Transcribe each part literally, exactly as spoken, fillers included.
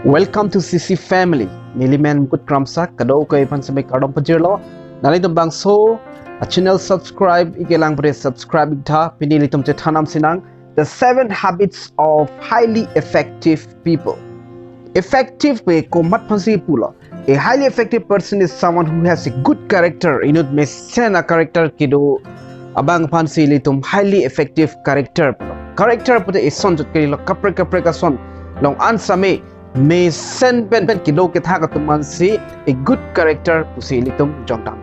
Welcome to C C Family. Neli men Mukut Kramsa, kadokave aphan seme kardom pajirlo. Nanglitum bangso a channel subscribe ikelang pute subscribe iktha, pini ilitum chethan damsinang the seven habits of highly effective people. Effective pen komat aphansi pulo? A highly effective person is someone who has a good character. Inut mesen a character kedo abang aphansi ilitum highly effective character pulo. Character pute eson chot kalilo, kaprek kaprek ason. Along an seme mesen pen pen kedo kethak atum aphansi a good character pusi ilitum jongdam.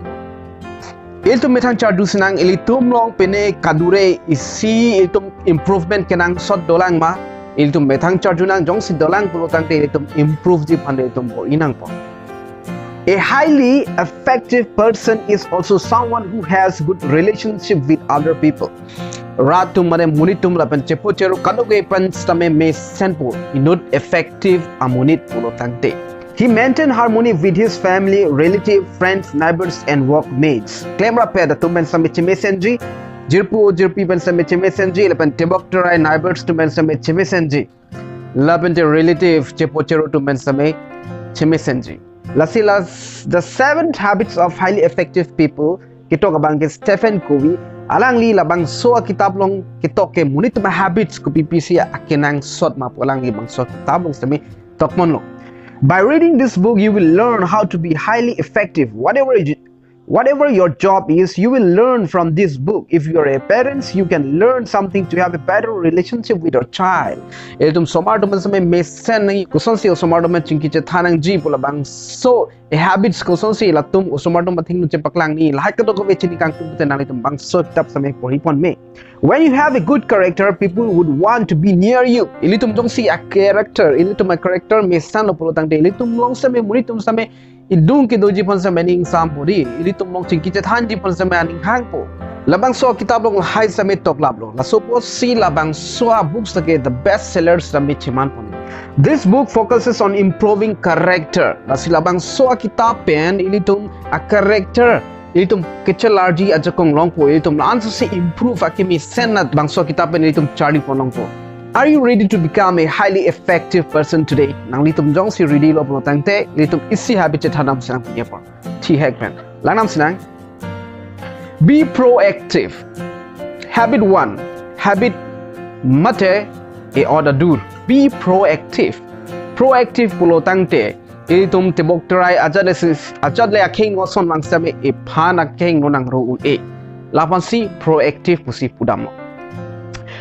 Ilitum methang charjusinang, ilitum along pine kadure isi ilitum improvement kenangsot dolang ma? Ilitum methang charjunang, jongsi dolang pulo tangte ilitum improve ji aphan ilitum bor-inangpo. A highly effective person is also someone who has good relationship with other people. Rat atum mane monit atum lapen chepo chero kadokave aphan sitame mesenpo inut effective amonit pulo tangte. He maintain harmony with his family, relative, friends, neighbors, and workmates. Klemrap atum pen seme chemesenji, jirpo jirpi pen seme chemesenji, lapen tebok terai neighbors atum pen seme chemesenji, lapen te relative chepo chero atum pen seme chemesenji. Lasi la the seven habits of highly effective people ketok abang ke Stephen Covey, alangli labangso akitap along ketok ke monit atum a habits kopi pisi akenangsot ma pu alangli bangso akitap along seme tokponlo. By reading this book, you will learn how to be highly effective. Whatever you, whatever your job is, you will learn from this book. If you are a parent, you can learn something to have a better relationship with your child. Ilitum osomar atum seme mesen nangji, kosonsi osomar atum chingki chethan nangji pu labangso a habits kosonsi latum osomar atum athengno chepaklang nangji, lahai kadokave chini kangtung pute nanglitum bangso akitap seme porhi ponme. When you have a good character, people would want to be near you. Ilitum jongsi a character, ilitum a character mesenlo pulo tangte ilitum along seme monit atum seme idung kedoji aphan seme ning sampo dei, ilitum along chingki chethanji aphan seme aning hangpo. Labangso akitap along lahai seme toklaplo. Laso apotsi labangso a books lake the best sellers seme cheman pon. This book focuses on improving character. Lasi labangso akitap pen ilitum a character ilitum kechelarji ajakong longpo, ilitum la-an sose improve akemesen labangso akitap pen ilitum charli pon longpo. Are you ready to become a highly effective person today? Nanglitum jongsi ready lo pulo tangte, ilitum isi habit chethan damsinang pini apor. Thihek pen. Lang damsinang. Be proactive. Habit one. Habit mate e order dur. Be proactive. Proactive pulo tangte, ilitum tebok terai ajat le sis, ajat le akheng ason vang seme ephan akheng no nangro un-e. Laphansi proactive pusi pudamlo.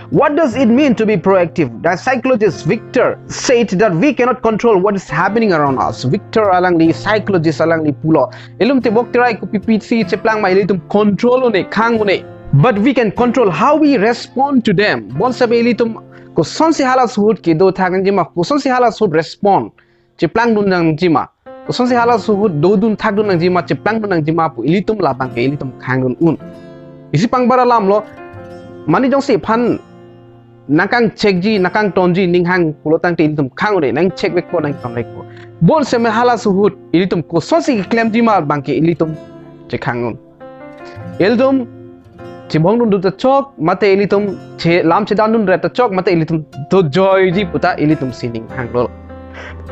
What does it mean to be proactive? The psychologist Victor said that we cannot control what is happening around us. Victor alangli, psychologist alangli pulo, ilitum tebok terai kopi pisi cheplang ma ilitum control un-e, khang un-e. But we can control how we respond to them. Bonseme ilitum kosonsi halaso ahut kedo thak nangji ma, kosonsi halaso ahut respond cheplang dun nangji ma, kosonsi halaso ahut dodun thakdun nangji ma, cheplang dun nangji ma pu ilitum labang ke ilitum khang un-un. Isi pangbar alamlo, mane jongsi ephan nangkang checkji, nangkang tonji ning hang pulo tangte ilitum khang un-e, nang check vekpo, nang ton vekpo. Bonseme halaso ahut ilitum kosonsi keklemji ma abang ke ilitum chekhang un. Ilitum chebong dun dun ta chok, mate ilitum che lam chedan dun re ta chok, mate ilitum dojoiji puta ilitum sining hanglo.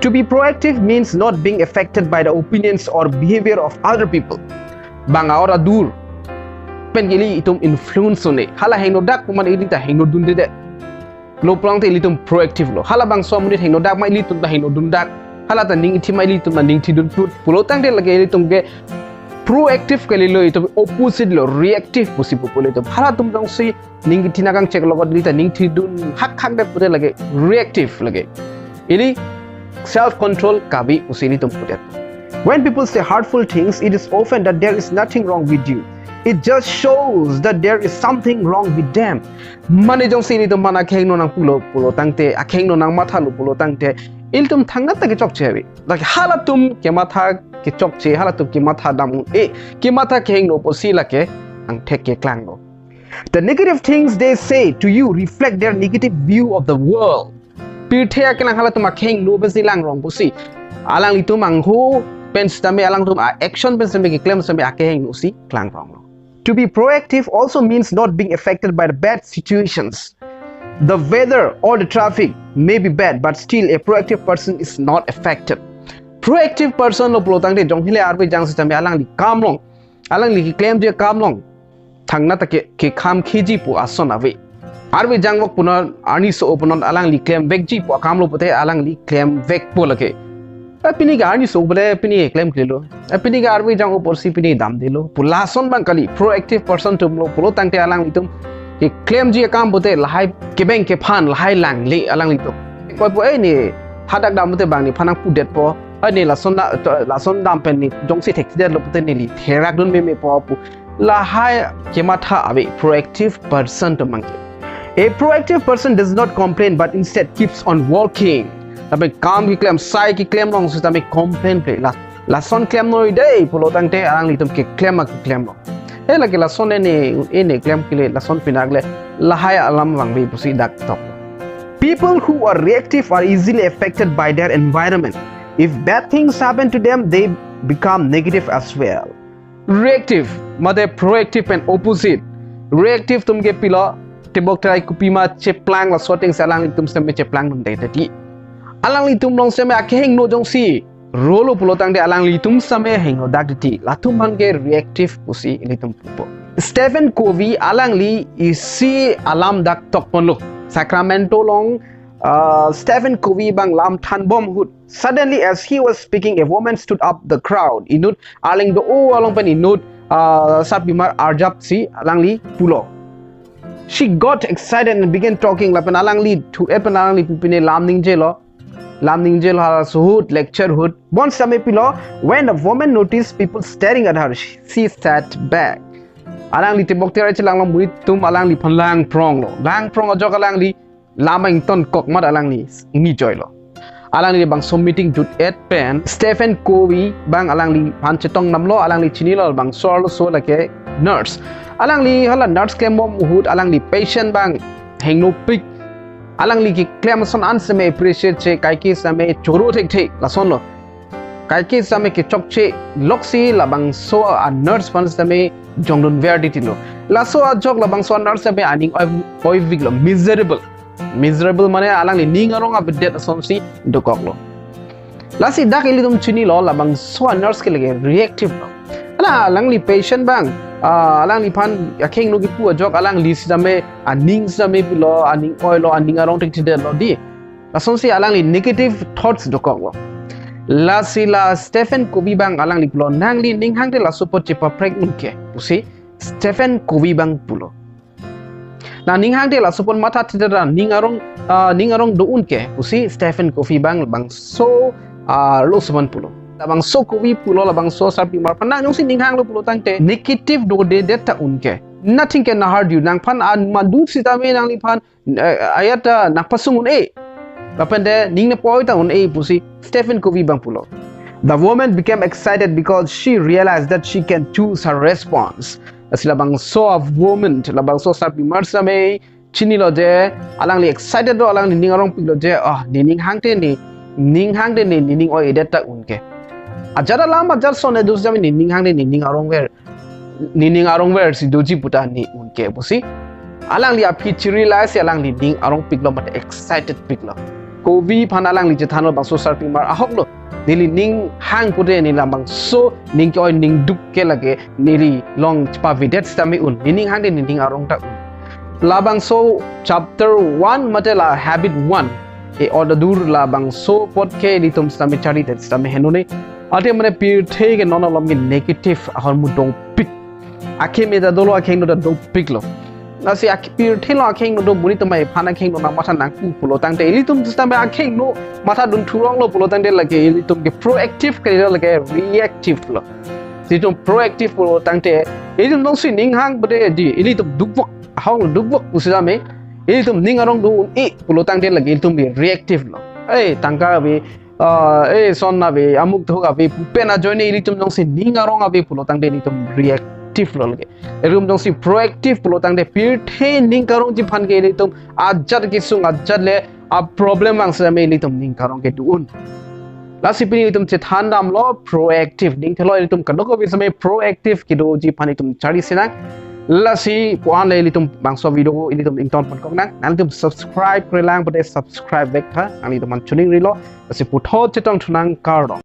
To be proactive means not being affected by the opinions or behavior of other people. Bang a-order dur pen ke ilitum influence un-e. Hala hingno dak pu mane ili ta hingno dundedet lo pulo tangte ilitum proactive lo. Halabangso amonit hingno dak ma ilitum ta hingno dundak. Hala ta ning ithi ma ilitum ta ning ithi dun put pulo tangte lake ilitum ke proactive kalilo, itum opposite lo, reactive pusi pupo ilitum. Halatum jongsi ning ithi nangkang check logot ili ta ning ithi dun hak hak det pute lake reactive lake. Ili self control kave pusi ilitum pudet. When people say hurtful things, it is often that there is nothing wrong with you. It just shows that there is something wrong with them. Mane jongsi ilitum aphan akheng no nangpulo pulo tangte, akheng no nangmathalo pulo tangte, ilitum thangnat ta kechokche ave. Lake halatum kematha kechokche, halatum kematha dam un-e, kematha kehingno pusi lake angthek keklanglo. The negative things they say to you reflect their negative view of the world. Pirthe akelang halatum akhingno pensi langrong pusi, alanglitum angho pen sitame, alangtum a-action pen sitame keklem sitame akehingno si klangronglo. To be proactive also means not being affected by the bad situations. The weather or the traffic may be bad, but still a proactive person is not affected. Proactive person lo pulo tangte jong hile arve jang sitame alangli kam long, alangli keklemji akam long thangnatta ke, kekham khiji pu ason ave. Arve jangvek punon, arni so punon alangli klemvekji pu akam lo pute alangli klemvekpo lake. Eh, pini ke arni so pule pini klemklelo. Eh, pini ke arve jang apotsi pini damdelo pu lason abang kali. Proactive person atum lo pulo tangte alanglitum keklemji akam pute lahai kebeng kephan lahai langle alanglitum. Koi po, eh, ne hadak dam pute bang nephan nangpudetpo. Eh, ne lason da, to, lason dam pen ne jongsi thekthedetlo pute neli therakdun memepo pu lahai kematha ave proactive person atum abangke. A proactive person does not complain but instead keeps on working. Lapen kam keklem, sai keklem long sitame complain ple. La, lason klemnoi dei pulo tangte alanglitum keklem ma keklem long. Eh, lake lason ene, ene klemkle, lason pinakle lahai alam vangve pusi dak tok. People who are reactive are easily affected by their environment. If bad things happen to them, they become negative as well. Reactive mate proactive pen opposite. Reactive atum ke pilo, tebok terai kopima cheplang laso ateng si alanglitum sitame cheplangdunde tadi. Alanglitum long sitame akehingno jongsi rolo pulo tangte alanglitum sitame hingno dak titi. Latum abangke reactive pusi ilitum pupo. Stephen Covey alangli isi alam dak tokponlo. Sacramento along, uh, Stephen Covey abang lam thanbom ahut, suddenly as he was speaking, a woman stood up the crowd. Inut arleng do-o along pen inut, uh, sarpimar arjapsi alangli pulo. She got excited and began talking. Lapen alangli thu epen alangli pipine lam ningjelo. Lam ningjelo, halaso ahut, lecture ahut. Bonsitame pilo, when the woman noticed people staring at her, she, she sat back. Alangli tebok terai chelang long, monit atum alangliphan langpronglo. Langprong ajok alangli lam ingtonkok amat alangli ingni joilo. Alangli bangso meeting jut-et pen Stephen Covey abang alangliphan chetongdamlo, alangli chinilo bangso arloso lake nurse. Alangli hala nurse klembom ahut alangli patient abang hingnopik. Alangli keklem ason an sitame appreciate che, kaike sitame choro thekthe lasonlo. Kaike sitame kechokche loksi labangso a nurse aphan sitame jongdunver titilo. Laso ajok labangso a nurse sitame aning oi, oiviklo, miserable. Miserable mane alangli ning arong avedet asonsi dokoklo. Lasi dak ilitum chinilo labangso a nurse ke lake reactive lo. Hala alangli patient abang, ah, alangliphan akehingno kipu ajok alangli sitame aning sitame pilo, aning oilo, aning arong thekthedetlo dei. Lasonsi alangli negative thoughts dokoklo. Lasi la Stephen Covey abang alangli pulo, nangli ning hangte laso apot chepaprek un ke pusi Stephen Covey abang pulo. Na ning hangte laso apot mathathedet ra ning arong, ah, ning arong do un ke pusi Stephen Covey abang, bangso, ah, arloso aphan pulo. Labangso Covey pulo, labangso sarpimar aphan, nang jongsi ning hanglo pulo tangte negative dodedet ta un ke. Nothing can hurt you. Nangphan an madu sitame nangliphan, eh, ajat ta nangpasung un-e. Lapen te ning nepoi ta un-e pusi Stephen Covey abang pulo. The woman became excited because she realized that she can choose her response. Lasi labangso a woman, labangso sarpimar sitame chinilo je, alangli excited lo, alangli ning arongpiklo je, ah, ne ning hangte ne, ning hangte ne, ne ning oi-edet ta un ke. Ajat alam ajat ason edu sitame ne ning hangte ne ning arongver, ne ning arongversi doji pu ta ne un ke pusi alangli aphi chiri laisi alangli ning arongpiklo mate excited piklo. Covey aphan alangli chethanlo, bangso sarpimar ahoklo, neli ning hang pute ne labangso ning ke-oi ning duk ke lake neli long chepavedet sitame un, ne ning hangte ne ning arong ta un. Labangso chapter one mate la habit one, e order dur labangso apot ke ilitum sitame charidet sitame henone. Ate mane pirthe ke non malom ke negative ahormu dopik. Akeme ta dolo, akehingno ta dopiklo. Lasi ak-, pirthe along akehingno do, monit atum aphan akehingno nangmatha nangpu pulo tangte ilitum sitame akehingno mathadun thuronglo pulo tangte lake ilitum ke proactive kalilo, lake reactive lo. Ilitum proactive pulo tangte ilitum jongsi ning hang pute dei, ilitum dukvok, ahong dukvok pusitame ilitum ning arong do un-e pulo tangte lake ilitum ke reactive lo. Eh, tangka ave, ah, eh, son ave, amuk thuk ave pu pen ajoine ilitum jongsi ning arong ave pulo tangte ilitum reactive lo lake. Ilitum jongsi proactive pulo tangte pirthe ning karongji aphan ke ilitum ajat kesung ajat le a problem vang sitame ilitum ning karong kedo un. Lasi pini ilitum chethandamlo proactive. Ning thelo ilitum kadokave sitame proactive kedoji aphan ilitum chari sinang. Lasi puan le ilitum bangso video ilitum ingtonpon kok nang. Nanglitum subscribe krelang pute subscribe vek tha. Nanglitum aphan choningrilo. Lasi puthot chetongthu nang, kardom.